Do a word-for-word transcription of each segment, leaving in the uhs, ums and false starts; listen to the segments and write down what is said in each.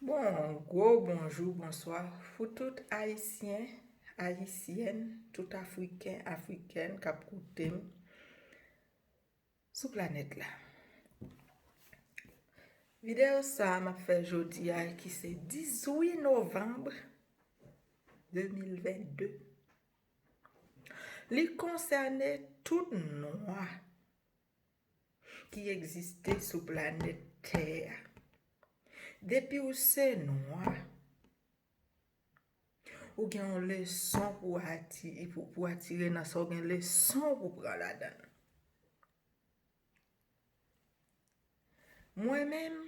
Bon, gwo bonjou, bonswa pou tout Ayisyen, Ayisyèn, tout Afriken, Afrikèn k ap koute m sou planèt la. Videyo sa a m ap fè jodi a, ki se dizuit novanm de mil vennde, li konsène tout nwa ki egziste sou planèt tè a. Depi w se nwa, ou gen yon leson pou ati-, pou, pou atire nan sa, ou gen leson pou pran ladan l. Mwen menm,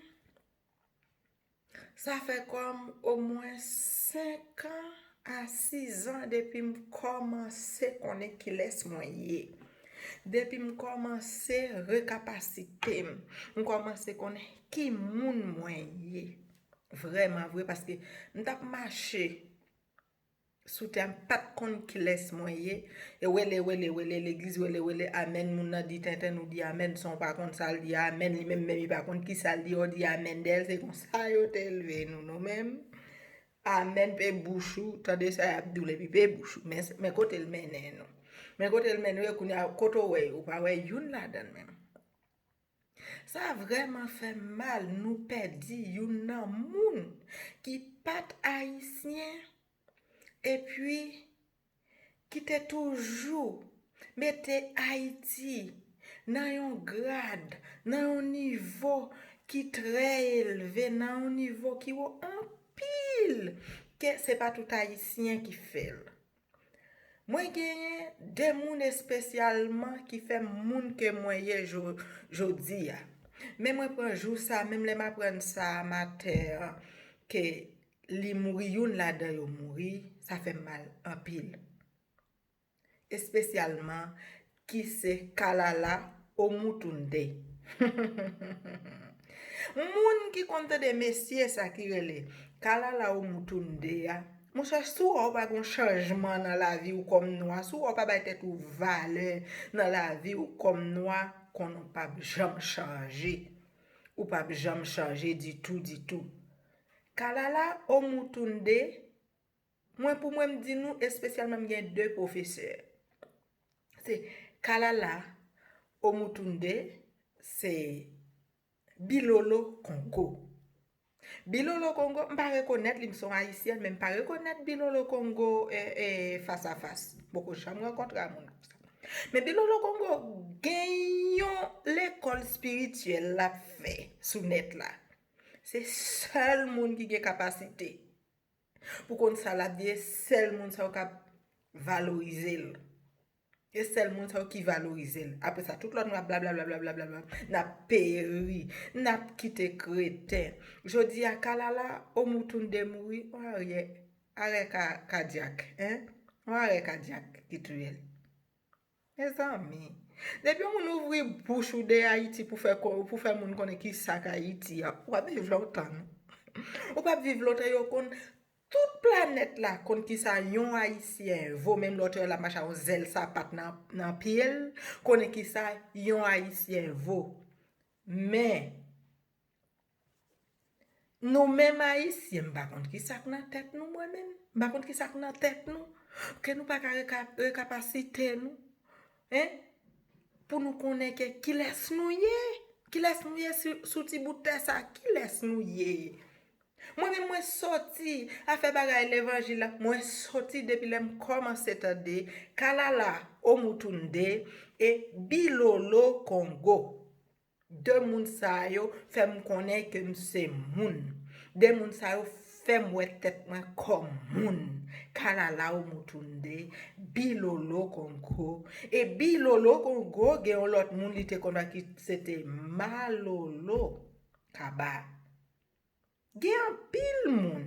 sa fè kòm omwen senk an a sis an depi m kòmanse konnen kilès mwen ye. Depi m kòmanse rekapasite m, m kòmanse konnen ki moun mwen ye. Vrèman vre, paske m t ap mache sou tè, m pa t konn kilès mwen ye. E wele, wele, wele, legliz wele, wele, amèn. Moun nan di tenten, nou di amèn, san w pa konn sa l di amèn. Li menm, menm li pa konn ki sa l di, ou di amèn dèyè l. Se konsa yo te elve nou, nou menm. Amèn, pe bouch ou, tande sa y ap di w, epi pe bouch ou. Men, men kote l mennen nou. Men kote l mennen nou, e kounye a, kote w wè yo, ou pa wè youn ladan l menm. Sa vrèman fè m mal, nou pèdi youn nan moun ki pa t ayisyen, epi ki te toujou mete Ayiti nan yon grad, nan yon nivo ki trè elve, nan yon nivo ki wo anpil, ke se pa tout Ayisyen ki fè l. Mwen genyen de moun espesyalman ki fè m moun ke mwen ye jo-, jodi a. Men mwen pran jou sa, menm lè m aprann sa a maten an, ke li mouri, youn ladan yo mouri, sa fè m mal anpil. Espesyalman, ki se Kalala Omutunde. Moun ki konn tande mesye sa ki rele Kalala Omutunde a, monchè, si w wè w pa gen chanjman nan lavi w kòm nwa, si w wè w pa bay tèt ou valè nan lavi w kòm nwa, konnen w p ap janm chanje. Ou p ap janm chanje ditou, ditou. Kalala Omutunde, mwen, pou mwen, m di nou, espesyalman, m gen de pwofesè. Se Kalala Omutunde, se Bilolo Kongo. Bilolo Kongo, m pa rekonèt li, m se yon Ayisyèn, men m pa rekonèt Bilolo Kongo, e, e, fas a fas. M poko janm rankontre a moun konsa. Men Bilolo Kongo gen yon lekòl espirityèl l ap fè sou nèt la. Se sèl moun ki gen kapasite pou konn sa l ap di, e sèl moun sa yo k ap valorize l. E sèl moun sa yo ki valorize l. Apre sa, tout lòt moun ap blablabla, blablabla, n ap peri, n ap kite kreten. Jodi a, Kalala Omutunde mouri, yon arè, arè ka-, kadyak, en? Yon arè kadyak ki touye l. Mezanmi, depi yon moun ouvri bouch ou de Ayiti pou fè ko-, pou fè moun konnen ki sa k Ayiti a, w ap viv lontan, non. Ou p ap viv lontan, yo konn, tout planèt la konn ki sa yon Ayisyen vo, menm lè w te wè l ap mache a yon zèl sapat nan, nan pye l, konnen ki sa yon Ayisyen vo. Men, nou menm Ayisyen, m pa konn ki sa k nan tèt nou, mwen menm. M pa konn ki sa k nan tèt nou. Ke nou pa ka reka-, rekapasite nou. En? Pou nou konnen ke kilès nou ye. Kilès nou ye sou, sou ti bout tè sa? Kilès nou ye? Mwen menm, mwen soti afè bagay levanjil la. Mwen soti depi lè m kòmanse tande Kalala Omutunde e Bilolo Kongo. De moun sa yo fè m konnen ke m se moun. De moun sa yo fè m wè tèt mwen kòm moun. Kalala Omutunde, Bilolo Kongo. E Bilolo Kongo gen yon lòt moun li te konn wè ki se te Malolo Kaba. Gen anpil moun.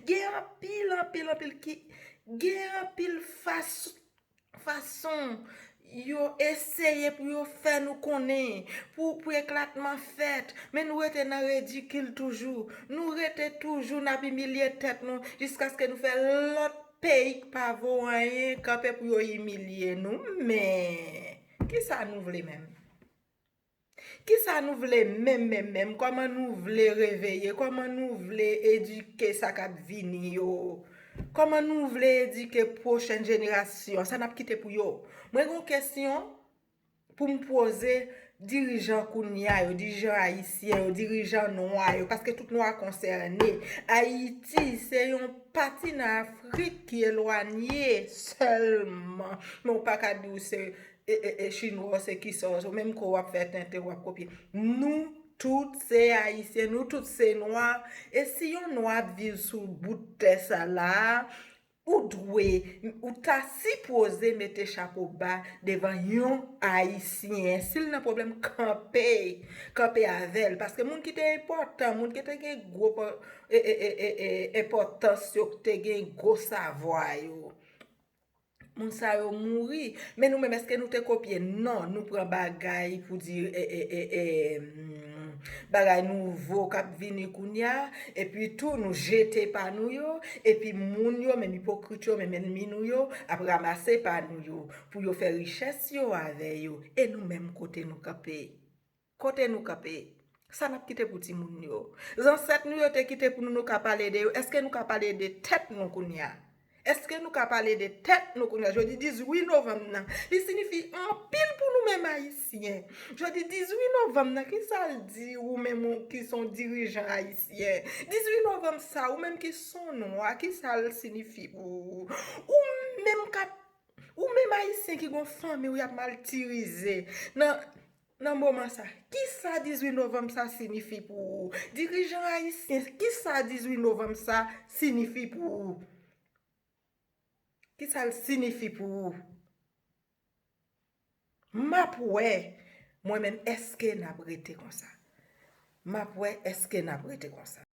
Gen anpil, anpil, anpil ki, gen anpil fas-, fason yo eseye pou yo fè nou konnen, pou, pou eklatman fèt, men nou rete nan redikil toujou. Nou rete toujou n ap imilye tèt nou jiskaske nou fè lòt peyi k pa vo anyen kanpe pou yo imilye nou. Men, kisa nou vle menm? Kisa nou vle menm, menm, menm? Kòman nou vle reveye? Kòman nou vle edike sa k ap vini yo? Kòman nou vle edike pwochèn jenerasyon? Sa n ap kite pou yo? Mwen gen yon kesyon pou m poze dirijan kounye a yo, dirijan ayisyen yo, dirijan nwa yo, paske tout nwa konsène. Ayiti se yon pati nan Afrik ki elwanye sèlman. Men w pa ka di w se e, e, e, chinwa, se kisa, se menm kou w ap fè tenten, w ap kopye. Nou tout se ayisyen, nou tout se nwa. E si yon nwa ap viv sou bout tè sa la, ou dwe, ou ta sipoze mete chapo ba devan yon ayisyen. Si l nan pwoblèm, kanpe, kanpe avè l. Paske moun ki te enpòtan, moun ki te gen gwo pa-, e, e, e, e, e, enpòtans yo, te gen gwo savwa yo. Moun sa yo mouri. Men nou menm, èske nou te kopye? Non, nou pran bagay pou di, e, e, e, e, mm, bagay nouvo k ap vini kounye a, epi tou nou jete pa nou yo, epi moun yo, menm ipokrit yo, menm ènmi nou yo, ap ranmase pa nou yo, pou yo fè richès yo avè yo, e nou menm kote nou kanpe? Kote nou kanpe? Sa n ap kite pou timoun yo? Zansèt nou yo te kite pou nou, nou ka pale de yo. Èske nou ka pale de tèt nou kounye a? Èske nou ka pale de tèt nou kounye a? Jodi dizuit novanm nan, li siyifi anpil pou nou menm ayisyen. Jodi dizuit novanm nan, kisa l di ou menm ou ki se yon dirijan ayisyen? Dizuit novanm sa, ou menm ki se yon nwa, kisa l siyifi pou ou? Ou menm k ap, ou menm ayisyen ki gon fanmi w y ap matirize nan, nan moman sa. Kisa dizuit novanm sa siyifi pou ou? Dirijan ayisyen, kisa dizuit novanm sa siyifi pou ou? Kisa l siyifi pou ou? M ap wè, mwen menm, èske n ap rete konsa? M ap wè, èske n ap rete konsa?